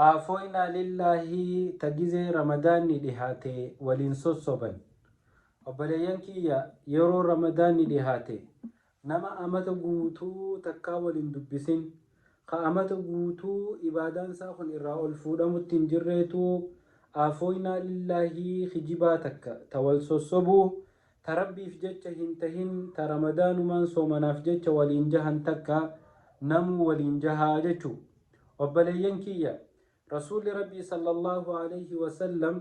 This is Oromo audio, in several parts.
Aafoynaa lillaahii ta gizee ramadaanni dhihaate waliin sossoban. Obboleeyyan kiyya, yeroo ramadaanni dhihaate nama amata guutuu takkaa wal hin dubbisin, ka amata guutuu ibaadaan isaa kun irraa ol fuudhamutti hin jirreetu aafoynaa lillaahii kijibaa takka ta wal sossobuu, ta Rabbiif jecha hin tahin, ta ramadaanumaan soomanaaf jecha waliin jahan takka namuu waliin jahaa jechu. Obboleeyyan kiyya, Rasuulli Rabbii sallallaahu aleyhi wa sallam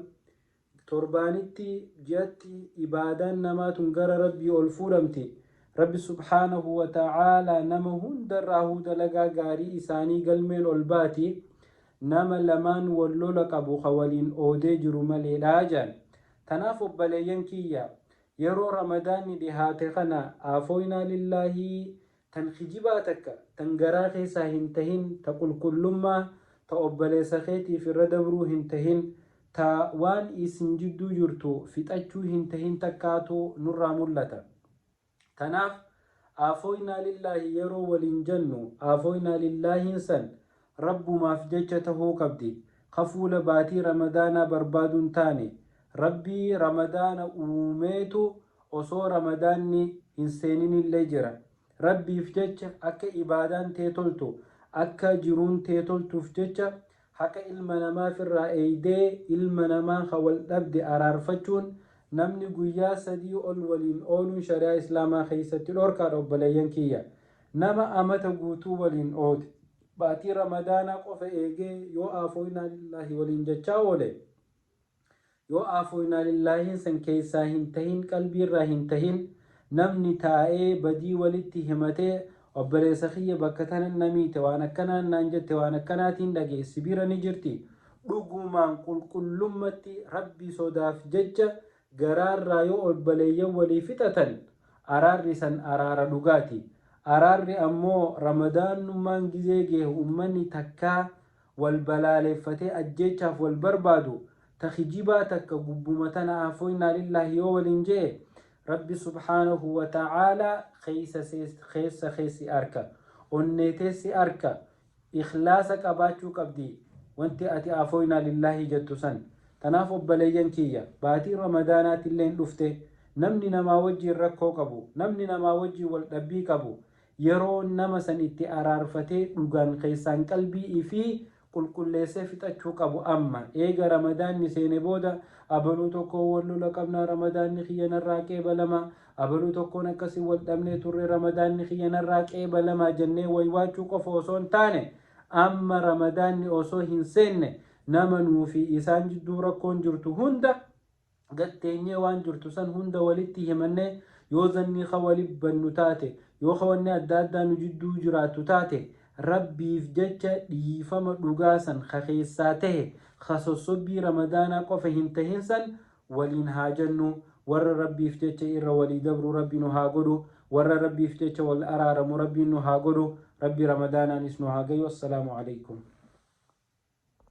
torbaanitti, ji'atti ibaadaan namaa tun gara Rabbii ol fuudhamti. Rabbi subhaanahu wa ta'aalaa nama hundarraahuu dalagaa gaarii isaanii galmeen ol baati, nama lamaan wal lola qabu ka waliin oodee jiru maleedha ja'an. Tanaaf obbaleeyyan kiyya, yeroo Ramadaanni dhihaate kana aafooynaa lillaahii tan kijibaa takka, tan garaa keessaa hin tahin, ta qulqullummaa, ta obboleessa keetiif irra dabruu hin tahin, ta waan isin jidduu jirtu fixachuu hin tahin takkaatu nurraa mullata. Tanaaf aafooynaa lillaahi yeroo waliin jannu, aafooynaa lillaahiin san Rabbumaaf jecha tahuu qabdi. Ka fuula baatii Ramadaanaa barbaaduu hin taane. Rabbii Ramadaana uumeetu osoo Ramadaanni hin seeninillee jira. Rabbiif jecha akka ibaadaan tee toltu, akka jiruun tee toltuuf jecha haqa ilma namaa firraa eeydee ilma namaa ka wal dhabde araarfachuun, namni guyyaa 3 ol waliin ooluun shari'aa Islaamaa keeysatti dhorkaadha obboleeyyan kiyya. Nama amata guutuu waliin oode, baatii Ramadaanaa qofa eegee yoo aafooynaa lillaahi waliin jechaa oole, yoo aafooynaa lillaahiin san keessaa hin tahin, qalbiirraa hin tahin, namni taa'ee badii walitti himatee, obboleessa kiyya bakka tanan na miite, waan akkanaan naan jette, waan akkanaatiin dhagaye, si bira ni jirti, dhugumaan qulqullummatti Rabbi sodaaf jecha garaarraa yoo obboleeyyan walii fixatan, araarri san araara dhugaati. Araarri ammoo Ramadaannummaan gizee geehu ummanni takkaa wal balaaleffatee ajjeechaaf wal barbaadu, ta kijibaa takka gubbuma tana aafoynaa lillaahi yoo waliin je'e, Rabbi subhaanahu wa ta'aalaa keessa keessa kee si arka. Onnee tee si arka. Ikhlaasa qabaachuu qabdi wanti ati aafoynaa lillaahi jettu san. Tanaaf obbaleeyyan kiyya, baatiin Ramadaanaatilleen dhufte, namni namaa wajjiin rakkoo qabu, namni namaa wajjiin wal dhabbii qabu, yeroo nama san itti araarfatee dhugaan keessaan qalbii ifii qulqulleessee fixachuu qabu amma. Eega Ramadaanni seene booda abaluu tokkoon wal lola qabnaa Ramadaanni kiyya narraa qeebalama, Abaluu tokkoon akkasi wal dhabnee turre Ramadaanni kiyya narraa qeebalamaa jennee waywaachuu qofa osoo hin taane, amma Ramadaanni osoo hin seenne nama nuu fi isaan jidduu rakkoon jirtu hunda gad teenyee waan jirtu san hunda walitti himannee, yoo zannii ka wali bannu taate, yoo ka wanni adda addaa nu jidduu jiraattu taate, Rabbiif jecha dhiifama dhugaa san ka keessaa tahe, ka sossobbii Ramadaanaa qofa hin tahin san waliin haa jennu. Warra Rabbiif jecha irra walii dabru Rabbi nu haa godhu. Warra Rabbiif jecha wal araaramu Rabbiin nu haa godhu. Rabbi Ramadaanaanis nu haa gayu. Assalaamu Aleykum.